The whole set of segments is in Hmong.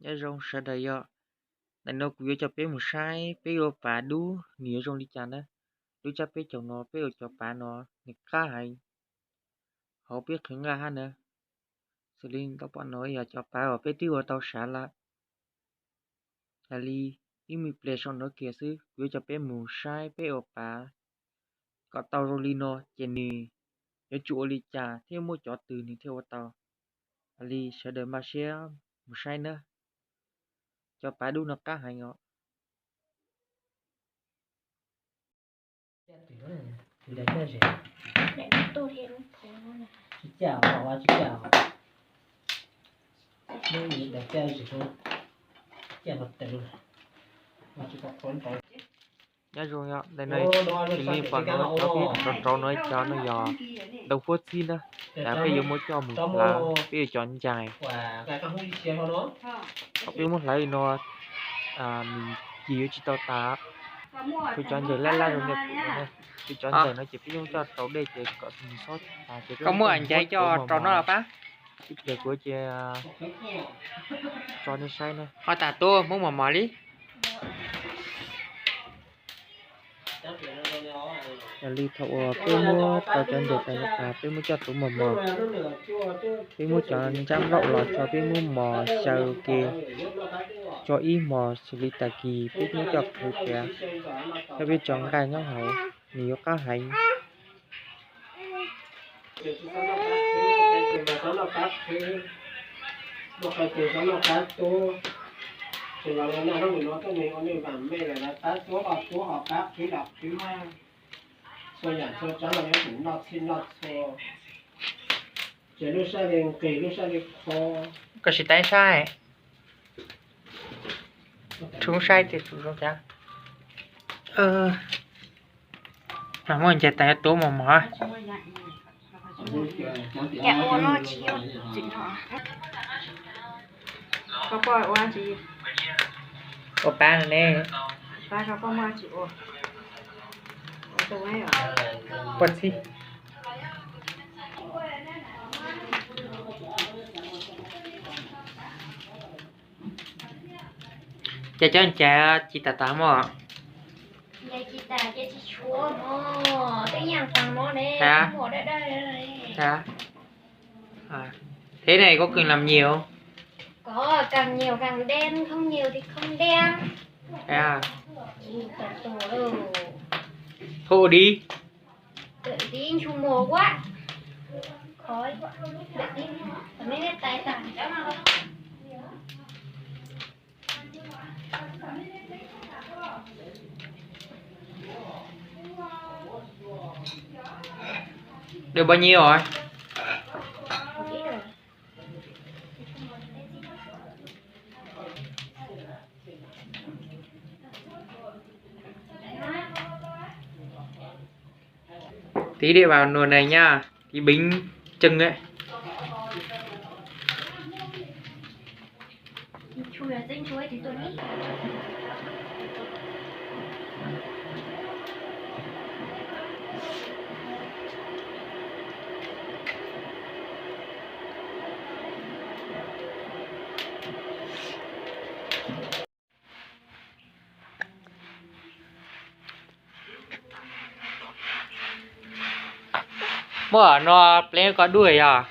Nyob zoo sawv daws yom, ntawm no kuv yuav coj peb mus saib peb ua pav dub nws yuav zoo li cas na. Lub tsab peb caug no peb ua cov pav no nws qab heev, hauv peb qhwv nqaj hab na. Xws li tau pom no yog cov pav uas peb twb ua tau sav lawm. Hais li ib me pliag saum no kiag xwb kuv yuav coj peb mus saib peb ua pav kom tau zoo li no ces nws yuav tsum ua li cas thiab muaj cov twg nws thiaj ua tau. Hais li sawv daws npaj siab mus saib nawb. Cov pav dub no qab heev os. Nyob zoo, ntawm no tsis li pom no cov peb rauv rauv no cov no yog ntoo huab txhib na, peb yuav muab coj mus hlawv peb yuav cov ncaig. Thaum peb muab hlawv li no nws cig yuav tsis tau tas. Tshuav cov ncaig laj laj zoo li kuv no, tshuav cov ncaig no ces peb yuav coj rau dej ces kom nws xob tas ces peb muab coj rau no los pab. Ib pliag kuv cia tso nej saib na. Ho tas tuaj muab mos mos li. Yog li thaum uas peb muab tau cov ncaig tas no tas peb muab coj tuav mos mos, peb muab cov ntsab nplaum los tso peb muab mos xyaw ke, tso ib hmos xws li tag kis peb muab coj qhwv tiav, thiab peb tso nqaij nyob hauv, nws yuav qab heev. Koj sim teeb saib. Tshoob saib tias tus zoo cas. Mas muaj ncaig tas yuav tuav mos mos. Ua pav no ne. Puas txhib. Ces cov ncaig ci tas tas mog. Thế này có cần làm nhiều không? Có, càng nhiều càng đen, không nhiều thì không đen. Thế à? Thôi đi. Đợi tí, chu mùa quá. Khói quá. Đợi tí, mấy cái tài sản đó. Được bao nhiêu rồi? Tí đi vào nồi này nha, tí bánh trưng đấy. Muaj no plev koj dua yog?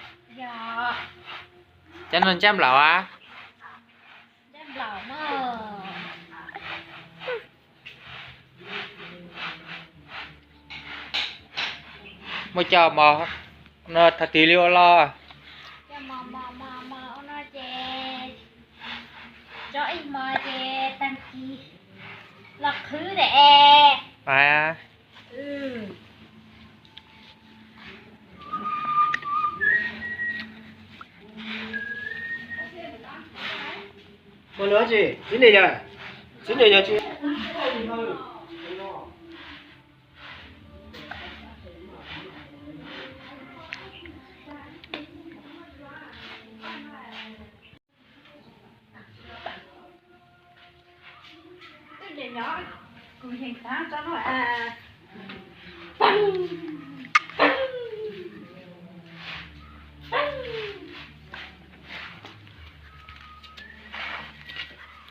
Cov no ntsab nplaum a? Muaj cov mos no thaum twg li ua los?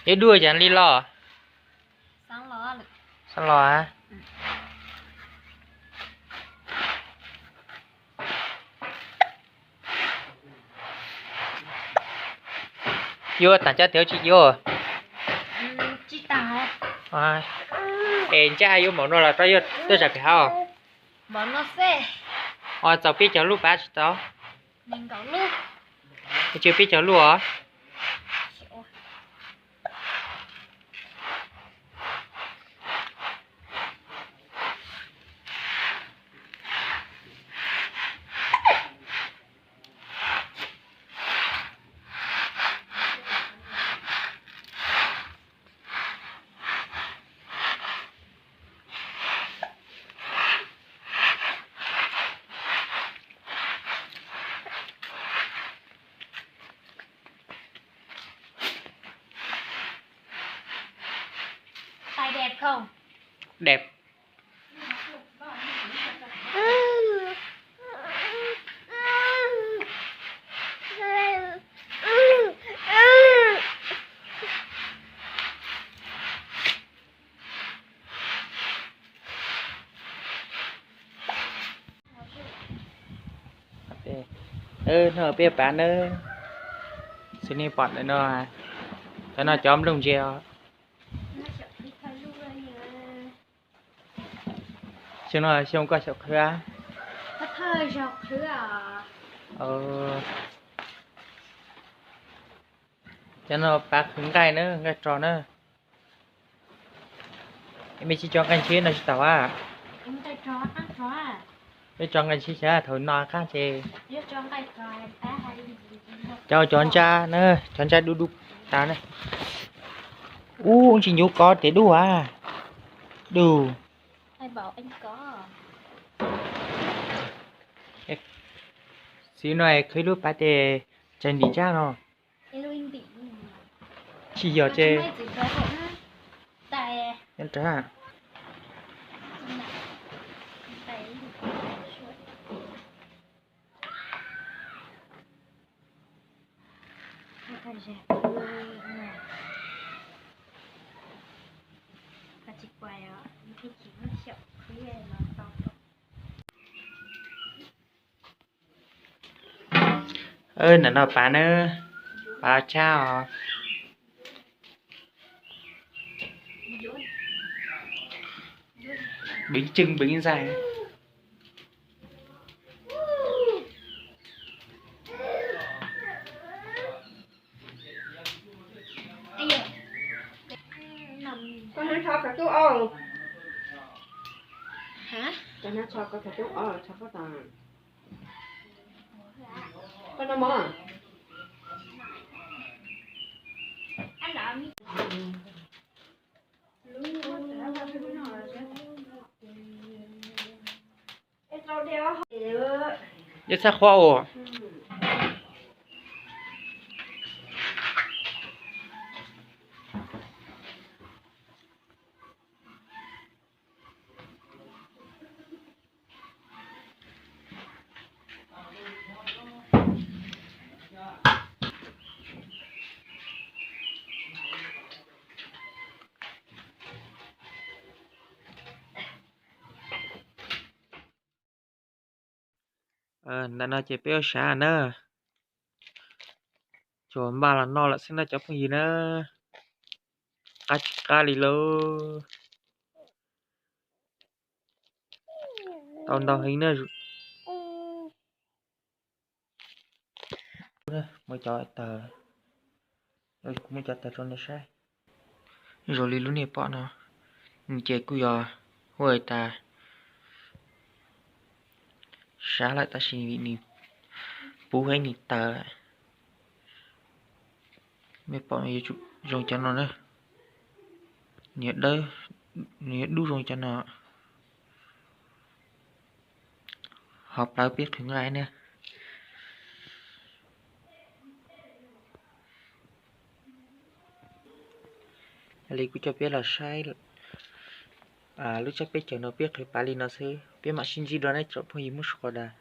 Yuav dua cas li los? Xav los a. Yuav tag cov tias tsis yuav? Es ntsaj yuav mov no los rau yuav tuaj zam pem hav? Os, txaus peb caug lub pab tsis tau? Tsis peb caug lub os. Đẹp không? Đẹp. No peb pab nawb, xws li pom ntawm no, cov no cov nplooj ntse os. Xyoo no xyoo koj xyaum qhwv? Cov no pab qhwv nqaij na, nqaij rog na. Mej tsis tso nqaij ntshiab no tsis tau a? Mej tso nqaij ntshiab xyav thaum no qab ces. Cov cov ntsaj na, cov ntsaj dub dub tas na. Ub, tsis nyuv kov tias dub a. Dub. Xws no qhwv lub pab tes tsawg ntim ntsaj no? Tsis yog ces. Ntawm no pab na, pab tshaj os. Bwv cwj bwv ntxaij. Yog txhaj qhuav ua. Ntawm no ces peb ua sav na. Tsuas npaj los noj lawm xwb na cov phooj ywg na. Qab tsis qab li lauj. Tau ntau heev na. Muab cov tawg, kuv muab cov tawg rau nej saib. Zoo li lub nej pom no, nws ces kuj yog hu tas sav lawm tab sis vim nws puv heev nws tawg lawm. Nej pom yuav tsum zoo cov no na, nws yuav dub zoo cov no. Ho plawv peb qhwv nqaij na. Yog li kuv coj peb los saib lub tsab peb caug no peb qhwv pab li no xwb, peb mam sib ntsib dua na tsoom phooj ywg Hmoob suav qos das.